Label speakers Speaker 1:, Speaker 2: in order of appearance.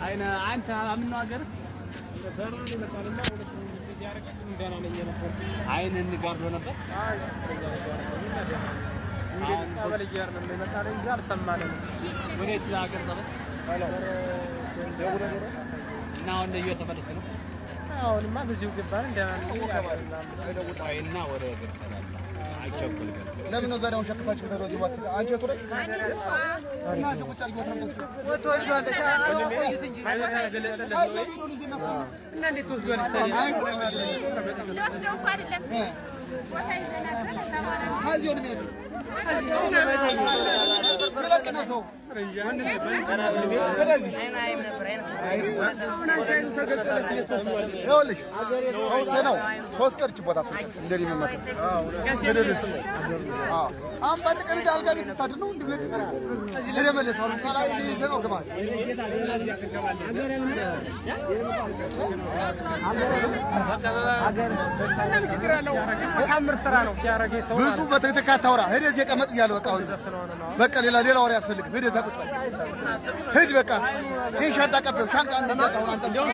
Speaker 1: አይነ አንተ ምን ነው ሀገርህ? አይንህን ጋርዶ ነበር። ወዴት ሀገር ጸበል እና አሁን እየተመለስክ ነው?
Speaker 2: አሁንማ በዚሁ ገባን።
Speaker 1: ቆይና ወደ እግር ትሄዳለህ። አይቸኩል ግን።
Speaker 3: ለምን ነው ዛሬውን ሸክፋችሁ የምትሄደው? እዚህ እባክህ አንቺ የቱ ነሽ? እና እዚህ ቁጭ አድርጊ ወትረም ተስኪ
Speaker 4: ልወስደው እኮ አይደለም ቦታ ይዘናል።
Speaker 3: ከዚህ ወደ መሄድ ምለቅ ነው ሰው ወደዚህ ይኸውልሽ ፈውስ ነው። 3 ቀን እች ቦታ እንደኔ የምመክር አሁን በአንድ ቀን ሄደህ አልጋ ቤት ልታድር ነው። እንዲህ ብለህ ሄደህ መለስ። አሁን ምሳሌ ይዘህ ነው ግባ። ብዙ በትክክል አታውራ። ሄደህ እዚህ ቀመጥ እያለሁ በቃ አሁን በቃ ሌላ ሌላ ወሬ አያስፈልግም። ሄደህ እዛ ቁጭ በል። ሂድ በቃ። ይሄን ሻንጣ ቀበው ሻንጣ እንደዛ አሁን አንተ